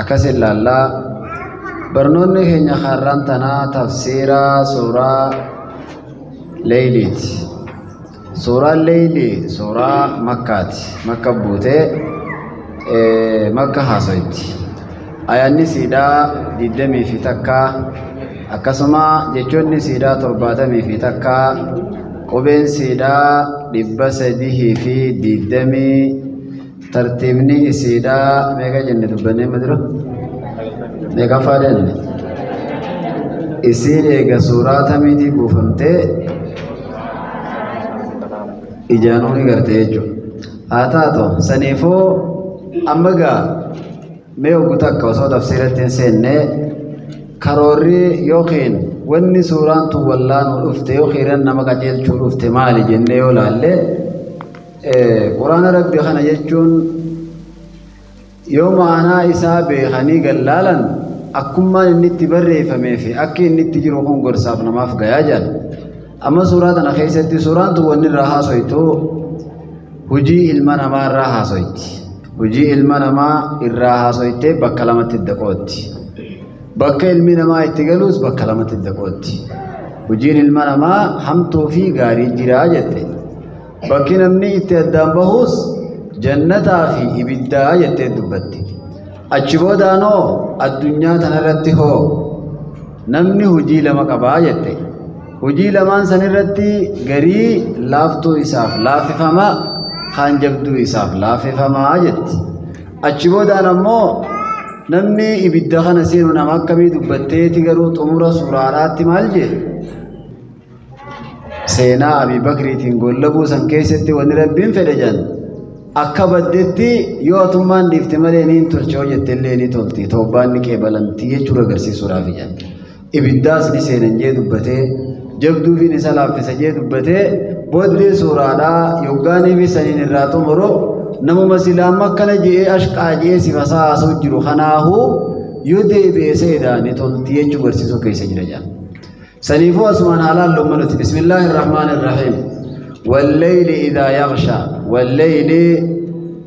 Akkas ilaallaa barnoonni keenya har'aan tanaa tafsiira suuraa Leeyliiti. Suuraan Leeylii suuraa Makkaati. Makka buutee Makka haasoyti. Ayaanni siidhaa 21, akkasuma jechoonni siidhaa 71, qubeen siidhaa 320, tartiibni isiidhaa meeqa jenne dubbannee ma dura? Meeqaffaa jenne? Isiin eega suuraa tamiitii buufamtee ijaanuu ni garte jechuudha. Haa taatu saniifuu amma gaa mee oggu takka osoo tafsiiratti hin seenne karoorri yookiin wanni suuraan tun wallaanuu dhufte yookiin nama qajeelchuu dhufte maali jennee yoo laalle, Quraana Rabbi kana jechuun yoo ma'anaa isaa beekanii gallaalan akkummaan inni itti barreeffamee fi akki inni itti jiru kun gorsaaf namaaf gayaa jedhan. Amma suuraa tana keessatti suuraan tun wanni irraa haasoytu hujii ilma namaa irraa haasoyti. Hujii ilma namaa irraa haasoytee bakka lamatti daqootti. Bakka ilmi namaa itti galus bakka lamatti daqootti. Hojiin ilma namaa hamtuu fi gaarii jiraa jette. Bakki namni itti addaan bahus jannataa fi ibiddaa jettee dubbatti. Achi boodaanoo addunyaa tanarratti hoo namni hojii lama qabaa jette. Hojii lamaan sanirratti garii laaftuu isaaf laaffifama, kaan jabduu isaaf laaffifamaa jetti. Achi boodaan ammoo namni ibidda kana seenu nama akkamii dubbatteeti, garuu xumura suuraadhaatti maal jee? Seenaa Abii Bakriitiin gollabuu san keessatti wanni Rabbiin fedhe jedhan akka baddetti yoo atummaan dhiifte malee ni hin tolche, yoo jette illee ni tolti, toobbaan ni qeebalamti jechuudha agarsiisuudhaaf jedhan. Ibiddaas ni seenan jee dubbatee, jabduufiin isa laaffisa jee dubbatee, booddee suuraadhaa yoggaanii fi saniin irraa xumuru namuma silaa akkana je'ee ashqaa je'ee si fasaa haasa'u jiru kanaahuu yoo deebi'e seedaa ni tolti jechuu barsiisuu keessa jira jedhan. Saniifuu asumaan haalaan lomma nuti. Bismillaahi irrahmaani irrahiim. Walleyli idaa yaghsha. Walleyli,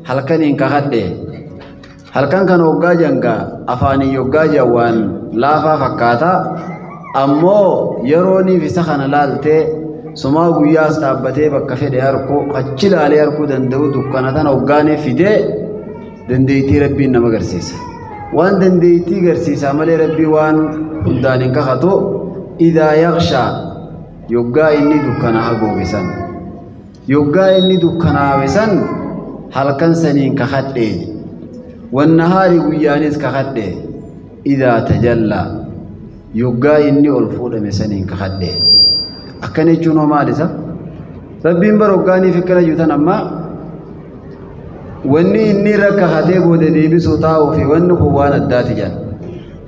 halkaniin kakadhe. Halkan kana hoggaa jangaa afaanii yoggaa jan waan laafaa fakkaata. Ammoo yerooniif isa kana laaltee sumaa guyyaas dhaabbatee bakka fedhe harku achi laalee harkuu danda'u dukkana tana hoggaaniif fidee dandeettii Rabbiin nama agarsiisa. Waan dandeettii garsiisaa malee Rabbii waan hundaan hin kakatu. Idaa yaghshaa, yoggaa inni dukkana haguuge san. Yoggaa inni dukkanaawe san halkan saniin kakadhe. Wannahaari, guyyaanis kakadhe. Idaa tajallaa, yoggaa inni ol fuudhame saniin kakadhe. Akkana jechuun hoo maal isa? Rabbiin bara hoggaaniif akkana jiru tan ammaa wanni inni irra kakatee booda deebisuu taa'uu fi wanni kun waan addaati jedhan.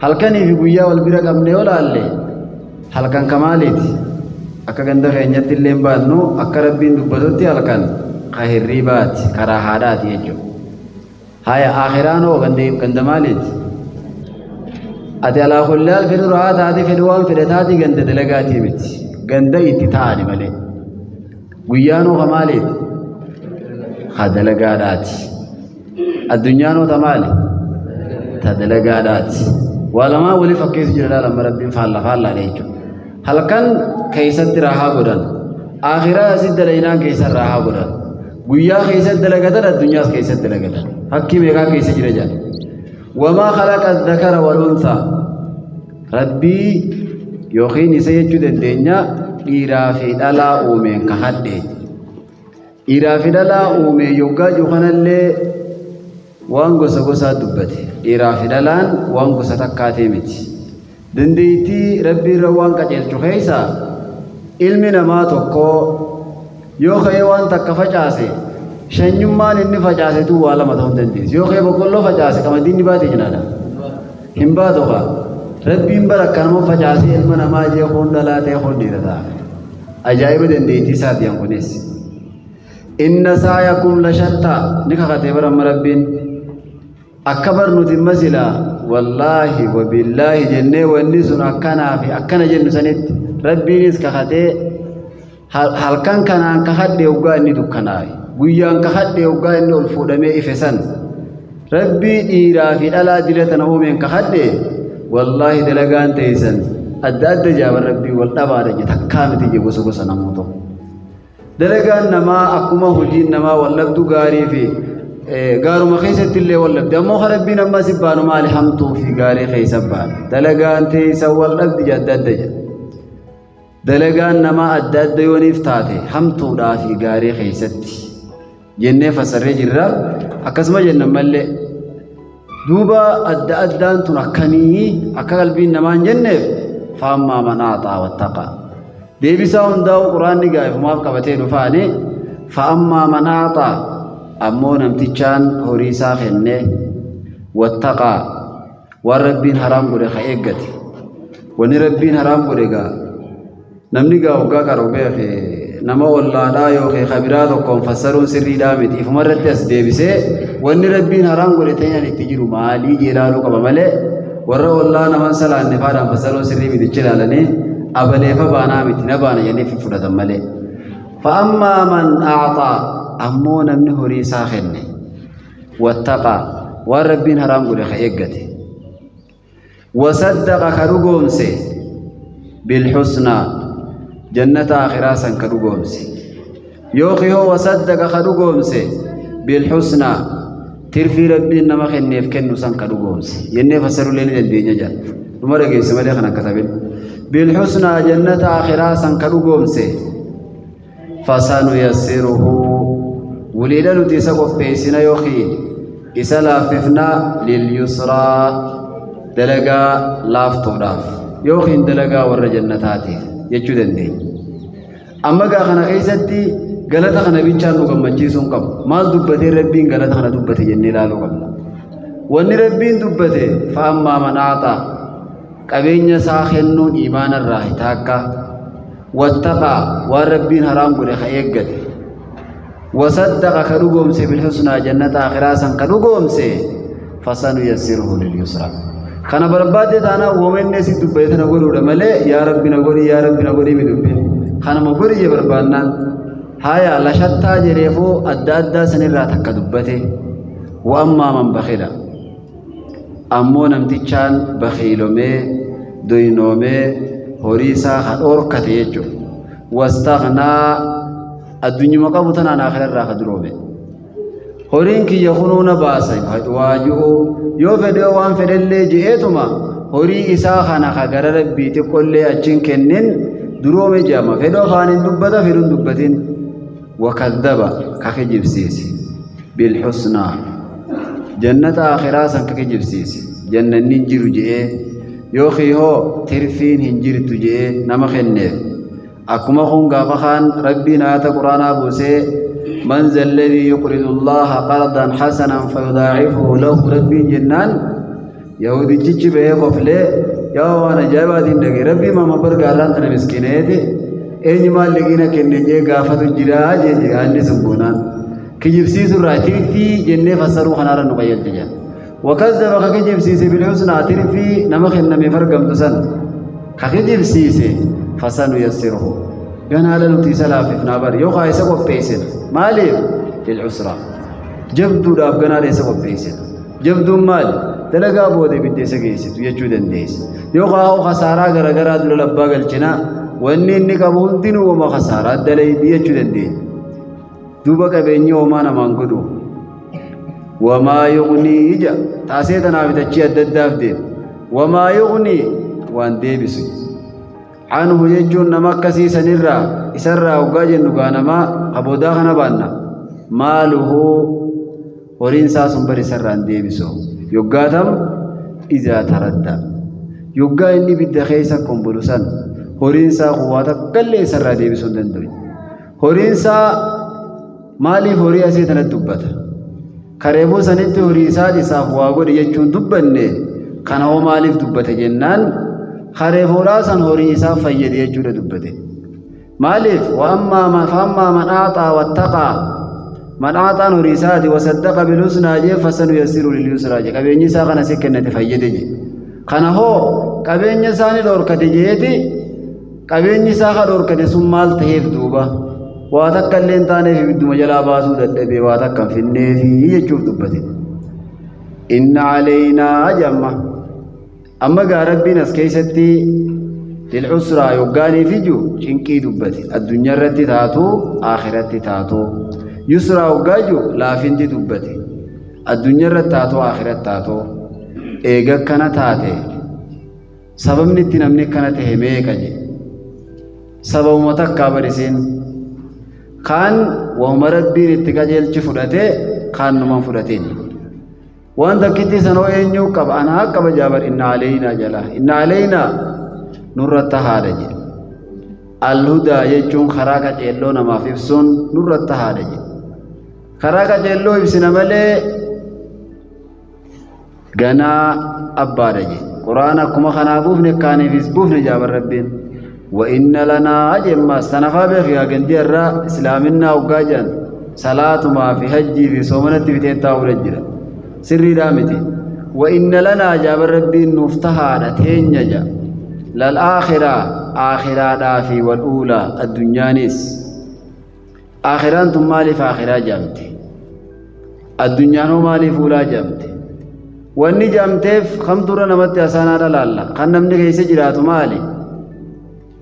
Halkanii fi guyyaa wal bira qabne yoo laalle halkan kamaaliiti? Akka ganda keenyatti illee hin baannu, akka Rabbiin dubbatutti halkan ka hirriibaati, karaa haadhaati jechuudha. Haya, akhiraan hoo ganda maaliiti? Ati alaa kullaal fedhu raa taate, fedhu waan fedhe taati, ganda dalagaatii miti. Ganda itti taa'ani malee. Guyyaan hoo ka maaliiti? Ka dalagaadhaati. Addunyaan hoo ta maali? Ta dalagaadhaati. Waa lamaan walii fakkeessu jira laala amma Rabbiin faalla faallaadha jechuudha. Halkan keessatti raahaa godhan. Akhiraa asitti dalaginaan keessa raahaa godhan. Guyyaa keessatti dalagatan, addunyaas keessatti dalagatan. Fakkii meeqaa keessa jira jedha. Wamaa khalaqa dhakara wal unthaa. Rabbii yookiin isa jechuu dandeenya, dhiiraa fi dhalaa uumeen kakadhe. Dhiiraa fi dhalaa uumee yoggaa jiru kanallee waan gosa gosaa dubbate. Dhiiraa fi dhalaan waan gosa takkaatee miti. Dandeettii Rabbii irra waan qajeelchu keessa ilmi namaa tokko yoo ka'ee waan takka facaase, shanyummaan inni facaase tu waa lama ta'uu hin dandeessu. Yoo ka'ee boqqolloo facaase, qamadiin ni baate jinaadha. Hin baatu kaa. Rabbiin bara akkanuma facaasee ilma namaa jee kun dhalaa ta'e, kun dhiira ta'a. Ajaa'iba dandeettii isaati yan kunis. Inna saayakum la shattaa ni kakatee bara amma Rabbiin. Akka bar nuti masila wallaahi wabillaahi jennee wanni sun akkanaa fi akkana jennu sanitti Rabbiinis kakatee, halkan kanaan kakadhe hoggaa inni dukkanaa'e, guyyaan kakadhe hoggaa inni ol fuudhamee ife san. Rabbii dhiiraa fi dhalaa dila tana uumeen kakadhe, wallaahi dalagaan teeysan adda adda jaaban Rabbii wal dhabaadha je, takkaa miti je, gosa gosa namoota. Dalagaan namaa akkuma hojiin namaa wal dhabdu gaarii fi gaaruma keessatti illee wal dhabdi. Ammoo kan Rabbiin amma si baanu maali, hamtuu fi gaarii keessa baana. Dalagaan teeysan wal dhabdi je, adda adda je. Dalagaan namaa adda adda yooniif taate hamtuudhaa fi gaarii keessatti jennee fassarree jirra. Akkasuma jenna mallee duuba adda addaan tun akkamii akka qalbiin namaa hin jenneef, faammaa man aaxaa wattaqaa. Deebisaa hundaa'u quraanni gaa'ifumaaf qabatee dhufaani. Fa'ammaa man aaxaa, ammoo namtichaan horii isaa kenne, wattaqaa, waan Rabbiin haraam godhe ka eeggate. Wanni Rabbiin haraam godhe gaa namni gaa hoggaa qaru beeke nama ollaadhaa yookiin kabiraa tokkoon fassaruun sirriidhaa miti. Ifuma irratti as deebisee wanni Rabbiin haraam godhe ta'een itti jiru maalii jee ilaaluu qaba malee, warra ollaa naman salaanne faadhaan fassaruun sirrii miti. Ichi ilaalanii abaleefa baanaa miti, na baana jedhanii fudhatan malee. Fa'ammaa man aaxaa, ammoo namni horii isaa kenne, wattaqaa, waan Rabbiin haraam godhe ka eeggate, wasaddaqa, ka dhugoomse, bilhusnaa, jannata akhiraa san ka dhugoomse, yookiin hoo wasaddaqa, ka dhugoomse, bilhusnaa, tirfii Rabbiin nama kenneef kennu san ka dhugoomse jennee fassarullee ni dandeenya jedha. Dhuma dhageesse malee kan akka tabin bilhusnaa, jannata akhiraa san ka dhugoomse, fasanuyassiruhu, waliidha nuti isa qopheessina yookiin isa laaffifna, lilyusraa, dalagaa laaftuudhaaf yookiin dalagaa warra jannataatiif jechuu dandeenya. Amma gaa kana keessatti galata kana bichaan nu gammachiisuu hin qabu. Maal dubbatee Rabbiin galata kana dubbate jennee ilaaluu qabna. Wanni Rabbiin dubbate, fa'ammaa man aaxaa, qabeenya isaa kennuun iimaana irraa taakka, wattaqaa, waan Rabbiin haraam godhe ka eeggate, wasaddaqa, ka dhugoomse, bilhusnaa, jannata akhiraa san ka dhugoomse, fasanuyassiruhu lilyusra. Kana barbaadde taanaan woomenne si dubbate tana godhuudha malee, yaa Rabbi na godhi, yaa Rabbi na godhi mi dubbiin kanuma godhi je barbaannaan. Haya, lashattaa jedheefuu adda addaa sanirraa takka dubbate. Wa'ammaa man bakila, ammoo namtichaan bakiilomee doynoomee horii isaa ka dhoorkate jechuudha. Wastaghnaa, addunyuma qabu tanaan akhira irraa ka duroome. Horiin kiyya kunuu na baasa waaji'u yoo fedhe waan fedhellee je'eetuma horii isaa kana ka gara Rabbii xiqqollee achiin kennin duroome jedhama. Fedhoo afaaniin dubbata, fedhuun dubbatin. Wakadhaba, ka kijibsiise, bilhusnaa, jannata akhiraa san ka kijibsiise, jannanni hin jiru je'ee yookiin hoo tirfiin hin jirtu je'ee nama kenneef. Akkuma kun gaafa kaan Rabbiin ayata quraanaa buusee, man zalladhii yuqridu Allaha qardan hasanan fayudaa'ifuhu lahu Rabbiin jennaan, yahudichichi bahee koflee, yaa waan ajaa'ibaatiin dhage, Rabbii mama bargaarraan tana miskiineeti eenyu maal liqiina kenne jee gaafatu jiraa jee gaanni sun boonaan kijibsiisu irraa tirfii jennee fassaruu kanaarra nu qayyalche jedha. Wakazzaba, ka kijibsiise, bilhusnaa, tirfii nama kennameef argamtu san ka kijibsiise, fasanuyassiruhu, ganaadha nuti isa laaffifnaa bari yookaan isa qopheessina. Maaliif? Lil'usraa, jabduudhaaf ganaadha isa qopheessina. Jabduun maali? Dalagaa booda ibidda isa geessitu jechuu dandeessa. Yookaan hoo kasaaraa garagaraa dura labbaa galchinaa, wanni inni qabu hundinuu wama kasaaraa dalaydi jechuu dandeenya. Duuba qabeenyi homaa namaan godhu. Wamaa yuqnii ija taasee tanaaf dachii adda addaaf deema. Wamaa yuqnii, waan deebisu. Anhu jechuun nama akkasii sanirraa isarraa hoggaa jennu gaa namaa kaboodaa kana baanna. Maaluhu, horiin isaa sun bari isarraa hin deebisu. Yoggaa tam izaa taradda. Yoggaa inni ibidda keessa kombolu san horiin isaa kun waa takkallee isarraa deebisuu hin danda'u. Horiin isaa maaliif horii asii tanatti dubbata? Kareebuu sanitti horii isaa isaaf waa godhe jechuun dubbanne, kana hoo maaliif dubbate jennaan, kareefuudhaa san horii isaa fayyade jechuudha dubbate. Maaliif? Faammaa man aaxaa wattaqaa, man aaxaan horii isaati, wasaddaqa bilhusnaa jee, fasanu yassiru lilyusraa jee, qabeenyi isaa kana si kennate fayyade jee. Kana hoo qabeenya isaa ni dhorkate jeeti, qabeenyi isaa ka dhorkate sun maal ta'eef duuba? Waa takka illee hin taaneef, ibidduma jalaa baasuu dadhabee waa takka hin finneefi jechuuf dubbate. Inna calaynaa jamma. Amma gaa Rabbiin as keessatti lil'usraa yoggaanii fiju cinqii dubbate. Addunyaa irratti taatu, akhiratti taatu. Yusraa hoggaa jiru laafinti dubbate. Addunyaa irratti taatu, akhiratti taatu. Eega akkana taate sababni itti namni akkana tahe meeqa jedhe. Sababuma takkaa barisiin. Kaan wahuma Rabbiin itti qajeelchi fudhate, kaan numan fudhatin. Waan takkitti sanoo eenyuu qaba? Anaa qaba jaabar. Inna aleynaa jala. Inna aleynaa nurratti haadha jedhe. Alhudaa jechuun karaa qajeelloo namaaf ibsuun nurratti haadha jedhe. Karaa qajeelloo ibsina malee ganaa abbaadha jedhe. Quraana akkuma kanaa buufne kaaniifis buufne jaabar Rabbiin. Wa inna lanaa jemmaas tanafaa beekiyaa gandii irraa islaaminaa hoggaa jedhan salaatumaa fi hajjii fi soomanatti fixee taa'uudha jira. Sirriidhaa miti. Wa inna lanaa jaabar Rabbiin nuuf tahaadha teenya ja. Lal aakhiraa aakhiraadhaa fi wal uulaa addunyaanis. Aakhiraan tun maaliif aakhiraa jaamte? Addunyaan hoo maaliif uulaa jaamte? Wanni jaamteef kamturra namatti asaanaadha laalla. Kan namni keessa jiraatu maali?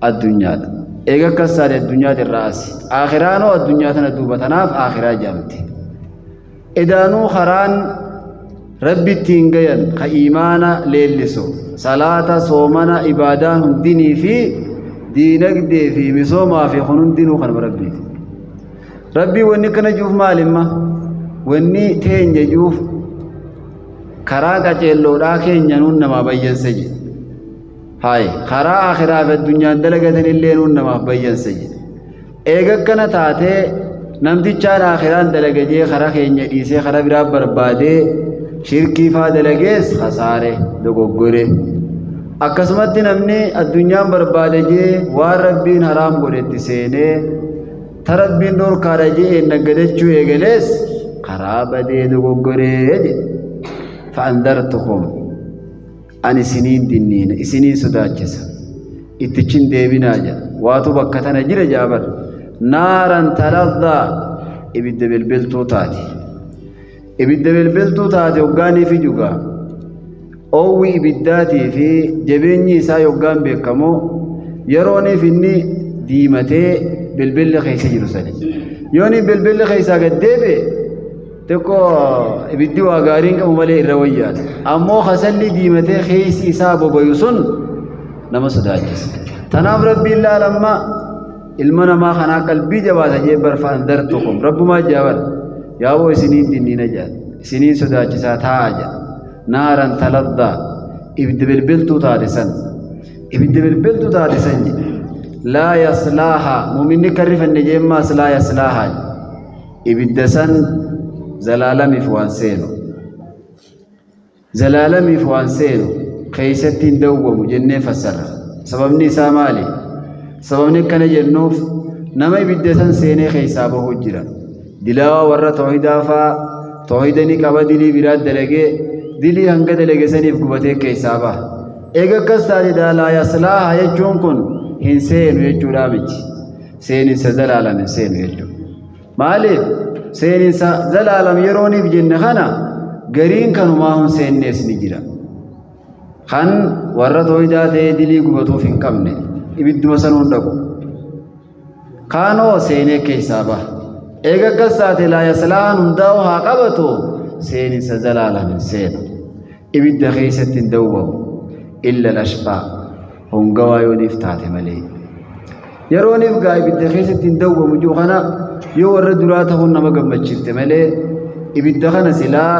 Addunyaadha. Eega akkas taate addunyaati irraa asi. Aakhiraanoo addunyaa tana duuba, tanaaf aakhiraa jaamte. Edaanuu karaan Rabbi ittiin gayan ka iimaana leellisu salaata, soomana, ibaadaan hundinii fi diinagdee fi misoomaa fi kun hundinuu kanuma Rabbiiti. Rabbii wanni akkana juuf maalimma? Wanni teenya juuf karaa qaceelloodhaa keenya nuun namaa bayyanse jedhe. Hayi karaa akhiraa fi addunyaan dalagatan illee nuun namaaf bayyanse jedhe. Eega akkana taatee namtichaan akhiraan dalaga jee karaa keenya dhiisee karaa biraa barbaadee shirkii faa dalagees kasaare, dogoggore. Akkasumatti namni addunyaan barbaade jee waan Rabbiin haraam godhetti seenee ta Rabbiin dhorkaadha jee naggadachuu eegalees karaa badee dogoggoree jedhe. Fa'andartukum ani isiniin dinniina, isiniin sodaachisa. Ittichin deebinaa jedha. Waatu bakka tana jira jaabar. Naaran taladdaa ibidda bilbiltuu taate. Ibidda bilbiltuu taate hoggaanii fi jugaa. Oowwi ibiddaatii fi jabeenyi isaa yoggaan beekamu yerooniif inni diimatee bilbilli keessa jiru sani. Yooni bilbilli keessaa gad deebi'e xiqqoo ibiddi waa gaariin qabu malee irra wayyaadha. Ammoo kasalli diimatee keessi isaa bobayu sun nama sodaachisa. Tanaaf Rabbiin laalamma ilma namaa kanaa qalbii jabaata jee barfa andartukum rabbumaa jaabar yaaboo isiniin dinniina jedha, isiniin sodaachisaa taa'a jedha. Naaran taladdaa ibidda bilbiltuu taate san, ibidda bilbiltuu taate san jedhe. Laa yaslaaha muminni kan rifanne jeemmaas laa yaslaaha ibidda san zalaalamiif waan seenu, zalaalamiif waan seenu keessatti hin dawwamu jennee fassarra. Sababni isaa maali? Sababni akkana jennuuf nama ibidda san seenee keessaa bahuu jira. Dilaawaa warra toohidaa faa toohida ni qaba, dilii biraa dalagee dilii hanga dalage saniif gubatee keessaa baha. Eega akkas taate laa yaslaaha jechuun kun hin seenu jechuudhaa miti. Seeninsa zalaalam hin seenu jechuudha. Maaliif seeninsa zalaalam yerooniif jenne kana gariin kanumaa hun seennees ni jira. Kan warra tooyidaa ta'ee dilii gubatuuf hin qabne ibidduma sanuun dhaqu. Kaanoo seenee keessaa baha. Eega akkas taate laa yaslaahan hundaa'u haa qabatu seeninsa zalaalam hin seenu. Ibidda keessatti hin dawwamu. Illa lashqaa hongawaa yooniif taate malee. Yerooniif gaa ibidda keessatti hin dawwamu jiru kana yoo warra duraa ta'uun nama gammachiifte malee ibidda kana silaa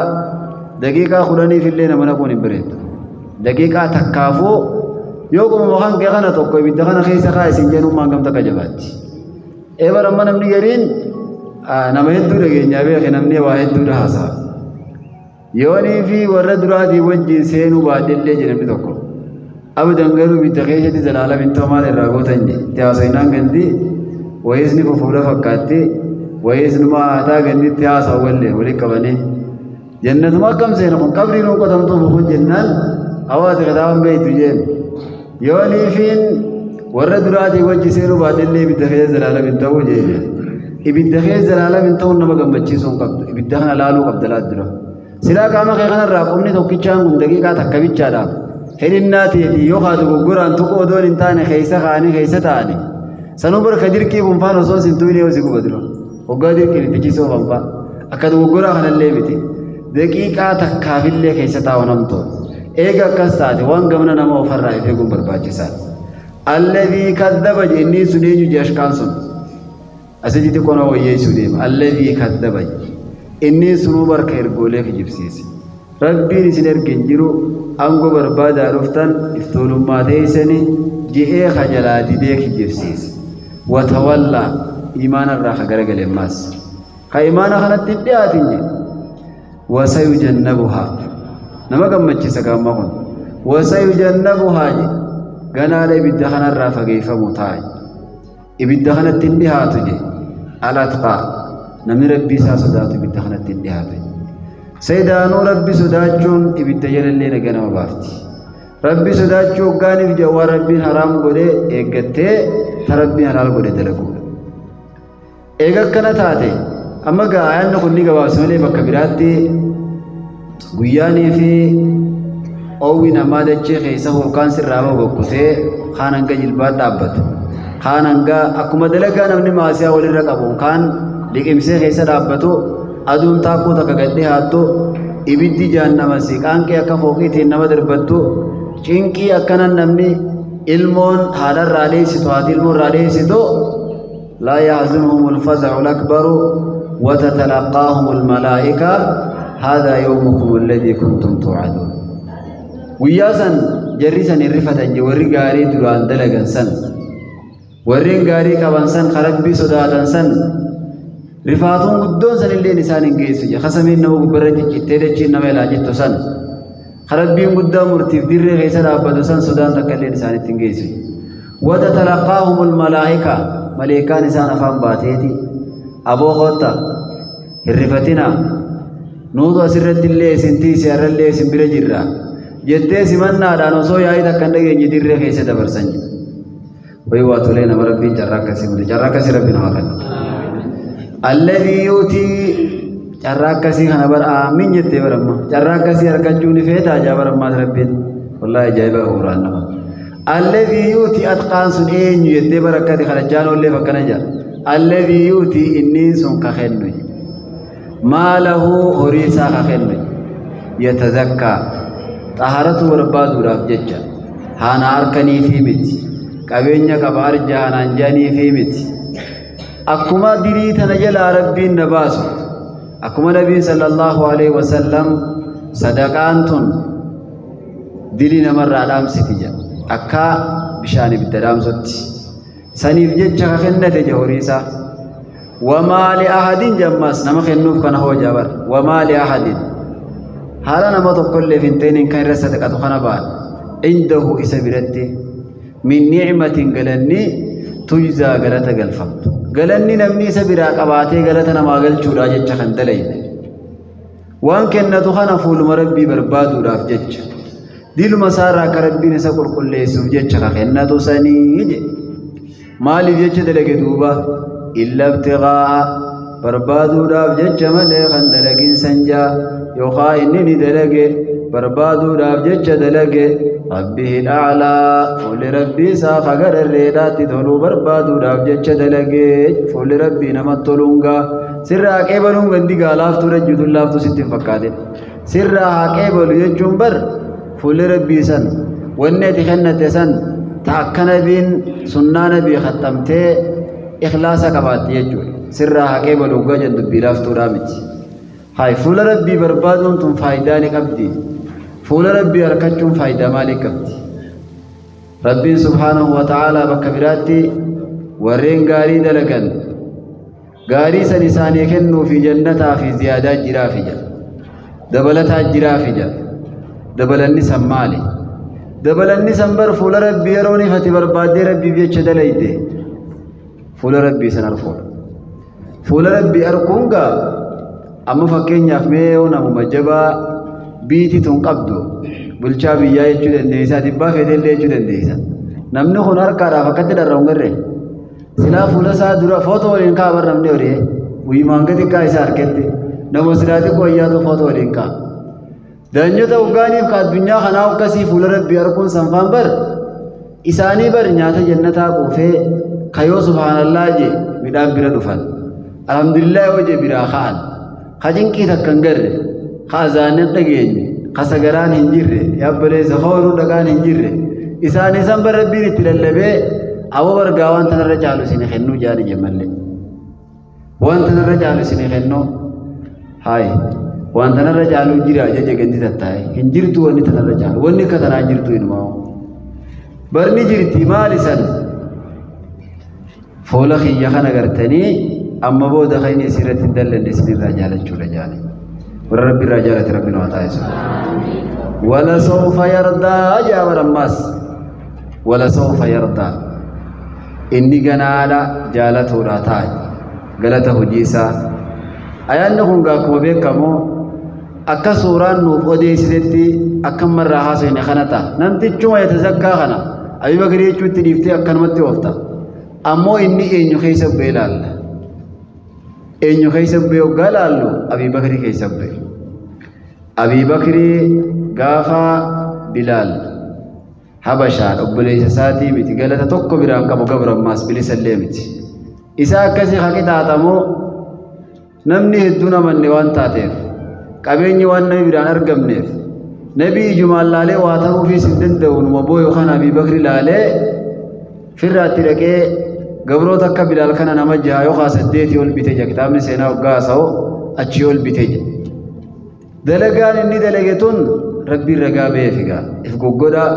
daqiiqaa 10f illee nama naquun hin bareeddu. Daqiiqaa takkaafuu yoo qomuma kan kee kana tokko ibidda kana keessa kaa isin jenummaan gamta akka jabaatti. Eebar amma namni gariin nama hedduu dhageenyaa beeke namni waa hedduudha haasa'a. Yoonii fi warra duraatii wajjin seenuu baadhellee jedhe namni tokko. Abadan garuu ibidda keessatti zalaalam hin ta'u maal irraa gootan jedhe. Itti haasofnaan gandi wayiis ni fufuudha fakkaatti, wayiis numa haataa gandi itti haasa'u wallee walitti qabanii. Jannatuma akkam seena kun qabrii nuu qotamtuu fufuun jennaan hawaasa kitaaban beektu jeen. Yoonii fiin warra duraatii wajji seenuu baadhellee ibidda keessa zalaalam hin ta'u jedhe. Ibidda keessa zalaalam hin ta'uun nama gammachiisuu hin qabdu. Ibidda kana laaluu qabda laat dura. Silaa qaama kee kanarraa qubni tokkichaan kun daqiiqaa takka bichaadhaaf fedhinnaa teetii yoo haa dogoggoraan tuquu odoon hin taane keessa kaa'anii keessa taa'anii sanuu barka dirqii kunfaan osoo sin tuqne yoo si guba dura hoggaa dirqiin itti chisoo fanfaa akka dogoggoraa kanallee miti daqiiqaa takkaafillee keessa taa'u namtoo eega akkas taate waan gamna nama ofarraa if eeguun barbaachisaadha. Alladhii kaddaba jennii sun eenyu jee ashqaan sun asitti xiqqoo nama wayyeessuu deema. Alladhii kaddaba inni sunuu barka ergoolee kijibsiise. Rabbiin isin erge hin jiru aangoo barbaadaa dhuftan iftoolummaa teessani je'ee ka jalaa didee kijibsiise. Watawallaa imaanarraa ka garagale ammaas. Ka imaana kanatti hin dhiyaatin jedhe. Wasayujannabuhaa nama gammachiisa gaamma kun. Wasayujannabuhaa jedhe ganaadha ibidda kanarraa fageeffamu ta'a. Ibidda kanatti hin dhihaatu jedhe. Alatqaa namni rabbii isaa sodaatu ibidda kanatti hin dhihaatu. Seedaanuu rabbi sodaachuun ibidda jalallee naga nama baafti. Rabbi sodaachuu hoggaaniif jedha waan rabbiin haraam godhe eeggattee ta rabbiin halaal godhe dalaguudha. Eega akkana taate amma gaa ayaanni kun ni gabaabsa malee bakka biraatti guyyaanii fi oowwi namaa dachee keessa hookaan sirraa bahu bokkutee kaan hanga jilbaa dhaabbata. Kaan hanga akkuma dalagaa namni maasiyaa walirra qabu kaan liqimsee keessa dhaabbatu aduun taakkuu takka gad dhihaattu ibiddi jaannamasi qaanqee akka fooqiitiin nama darbattu cinqii akkanan namni ilmoon haadharraa dheessitu haati ilmoorraa dheessitu لا يحزنهم الفزع الأكبر وتتلقاهم الملائكة هذا يومكم الذي كنتم توعدون. Guyyaa san jarri san hirrifatan je warri gaarii duraan dalagan san warreen gaarii qaban san ka rabbii sodaatan san rifaatuun guddoon san illeen isaan hin geessu je kasamiin nama gubbarra ciccittee dachiin nama ilaa jettu san rabbiin guddaa murtiif dirree keessa dhaabbatu san sodaan takka illeen isaanitti hin geessu. Watatalaqaahumul malaa'ika maleekaan isaan afaan baateeti aboo kootta hirrifatina nuutu asirratti illee isin tiise har'allee isin bira jirra jettee simannaadhaan osoo yaa'ii takka hin dhageenye dirree keessa dabarsan jedha. Wayi waa tolee nama rabbiin carraa akkasii mute carraa akkasii rabbiin haa kennu. Alladhii yuutii carraa akkasii kana bara aamin jettee baramma carraa akkasii argachuu ni feetaa jaa barammaas rabbiin wallaahi ajaa'iba quraan nama. Alladhii yuutii atqaan sun eenyu jettee bara akkati kadhachaan oolleef akkana jaa. Alladhii yuutii inniin sun ka kennu. Maalahu horii isaa ka kennu. Yatazakkaa xaharatu barbaaduudhaaf jecha haana harkaniifii miti qabeenya qaba arja haanaan jaaniifii miti. Akkuma dirii tana jalaa rabbiin na baasu akkuma nabiin sallallahu alaihi wasallam sadaqaan tun dilii namarraa dhaamsiti jedha akka bishaan ibidda dhaamsutti saniif jecha ka kennate je horii isaa wamaa li ahadin jammas nama kennuuf kana hoo jabar wamaa li ahadin haala nama tokkolleef hin ta'iniin kan irra sadaqatu kana ba'an indahu isa biratti min ni'matin galanni tujzaa galata galfamtu galanni namni isa biraa qabaatee galata namaa galchuudha jecha kan dalayne waan kennatu kana fuuluma rabbii barbaaduudhaaf jecha diluma isaarraa akka rabbiin isa qulqulleessuuf jecha ka kennatu sanii jedhe maaliif jecha dalage duuba illa ibtighaa'a barbaaduudhaaf jecha malee kan dalagin san jaa yookaan inni ni dalage barbaaduudhaaf jecha dalage rabbihi a'laa fuulli rabbii isaa ka gararreedhaatti toluu barbaaduudhaaf jecha dalage fuulli rabbii namatti toluun gaa sirraa qeebaluun gandi gaa laaftuu rajjuutuun laaftuu sitti hin fakkaatin sirraa haa qeebalu jechuun bar fuulli rabbii san wanni ati kennatte san ta akka nabiin sunnaa nabii khattamtee ikhlaasa qabaatti jechuudha. Sirraa haa qeebalu hoggaa jennu dubbii laaftuudhaa miti. Hayi fuula rabbii barbaaduun tun faayidaa ni qabdi. Fuula rabbii harkachuun faayidaa maalii qabdi? Rabbiin subhaanahu wa ta'aalaa bakka biraatti warreen gaarii dalagan gaarii san isaanii kennuu fi jannataa fi ziyaadaa jiraafi jedha. Dabalataa jiraafi jedha. Dabalanni san maali? Dabalanni san bar fuula rabbii yeroo ifati barbaaddee rabbiif jecha dalayde fuula rabbii san arkuudha. Fuula rabbii arkuun gaa amma fakkeenyaaf mee yoo namuma jabaa biitii tun qabdu bulchaa biyyaa jechuu dandeessa dhibbaa feetellee jechuu dandeessa. Namni kun harkaadhaaf akkatti dharra'u hin garree silaa fuula isaa dura footoo waliin ka'a bar namni horii guyyimaan gadi xiqqaa isaa harketti nama silaa xiqqoo ayyaatu footoo waliin ka'a. Daanyota hoggaaniif ka addunyaa kanaa akkasii fuula Rabbii arguun sanfaan bar isaanii bar nyaata jannataa quufee kayoo subhaanallaa jee midhaan bira dhufan. Alhamdulillah yoo jee biraa ka'an. Ka cinqii takka hin garre, ka azaanni hin dhageenye, ka sagaraan hin jirre, yaabboleessa ka horuu dhagaan hin jirre. Isaanii san bar Rabbiin itti lallabee aboo bargaa waan tanarra caalu isin kennuu jaani jemmallee. Waan tanarra caalu isin kennuu. Hayi waan tanarra caalu jira jecha gandi tattaa'e hin jirtu wanni tanarra caalu wanni akka tanaa hin jirtu inumaa. Barni jirti maali san? Fuula kiyya kana gartanii amma booda kan inni isirratti hin dallanne isinirraa jaalachuudha jaale. Warra Rabbi irraa jaalate Rabbi nu haa taasisu. Wala sawfa yardaa jaa bara ammaas. Wala sawfa yardaa. Inni ganaadha jaalatuudha taa'e. Galata hojii isaa. Ayaanni kun gaa akkuma beekamu akka suuraan nuuf odeessitetti akka ammarraa haasofne kana ta'a. Namtichuma yatazakkaa kana Abii Bakrii jechuutti dhiiftee akkanumatti oofta. Ammoo inni eenyu keessa bu'ee ilaalla. Eenyu keessa bu'ee hoggaa ilaallu Abii Bakrii keessa bu'e. Abii Bakrii gaafa Bilaal Habashaan obboleessa isaatii miti galata tokko biraan qabu gabrammaas bilisallee miti. Isa akkasii ha qixaaxamoo namni hedduun amanne waan taateef qabeenyi waan nabi biraan argamneef nabi ijumaan laalee waa taruufiis hin danda'u numa booyu kana Abii Bakri laalee firraatti dhaqee gabroota akka Bilaal kana nama jaha yookaan saddeetii ol bitee jira kitaabni seenaa hoggaa haasa'u achii ol bitee jira. Dalagaan inni dalage tun Rabbiin ragaa ba'eef egaa if goggodhaa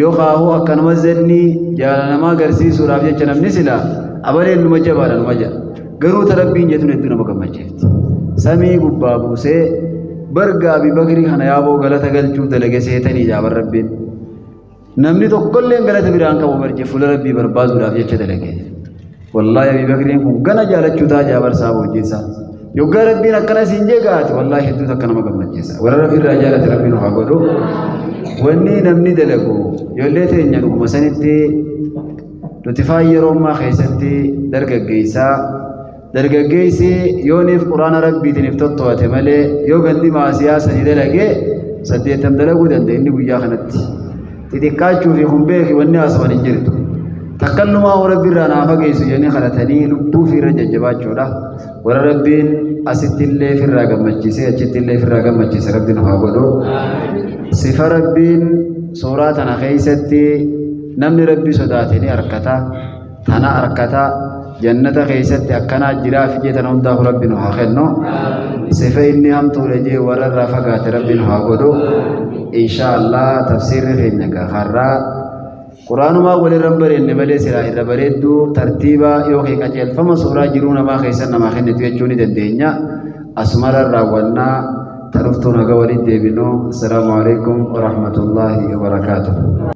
yookaan hoo akkanuma zannii jaalala namaa agarsiisuudhaaf jecha namni silaa abaleen numa jabaadha numa jedha. Garuu ta Rabbiin jettuun hedduu nama gammachiifti. Samii gubbaa buusee barga Abi Bakrii kana yaaboo galata galchuuf dalage seetanii jaaban Rabbiin. Namni tokkolleen galata biraan qabu barje fuula Rabbii barbaaduudhaaf jecha dalage. Wallaahi Abii Bakriin kun gana jaalachuu taa jaabar isaa hojjeessaa. Yoggaa Rabbiin akkana siin jee gaati wallaahi hedduu takka nama gammachiisa. Warra Rabbi irraa jaalate Rabbiin haa godhu. Wanni namni dalagu ijoollee teenya dhuguma sanitti nuti faan yeroo ammaa keessatti dargaggeessaa Dargaggeessi yooniif quraana Rabbiitiin if totto'ate malee yoo gandi maasiyaa sadi dalage saddeettam dalaguu danda'a inni guyyaa kanatti. Xixiqqaachuu fi kun beeki wanni haasawan hin jirtu. Takkallumaa hoo Rabbi irraa naa fageessu jedhanii kadhatanii lubbuu fi irra jajjabaachuudha. Warra Rabbiin asitti illee firraa gammachiisee achitti illee firraa gammachiise Rabbi nu haa godhu. Sifa Rabbiin suuraa tana keessatti namni Rabbi sodaate ni arkata. Tana arkata jannata keessatti akkanaa jiraa fi jee tana hundaafu Rabbi nu haa kennu. Sifa inni hamtuudha jee warra irraa fagaate Rabbi nu haa godhu. Insha Allah tafsiirri keenya gaa har'aa Quraanumaa walirra hin bareenne malee silaa irra bareedduu tartiiba yookiin qajeelfama suuraa jiruu namaa keessan namaa kennitu jechuu ni dandeenya. Asumarra raawwannaa ta dhuftuun haga walitti deebinu. Assalaamu alaikum warahmatullaahi wabarakaatuh.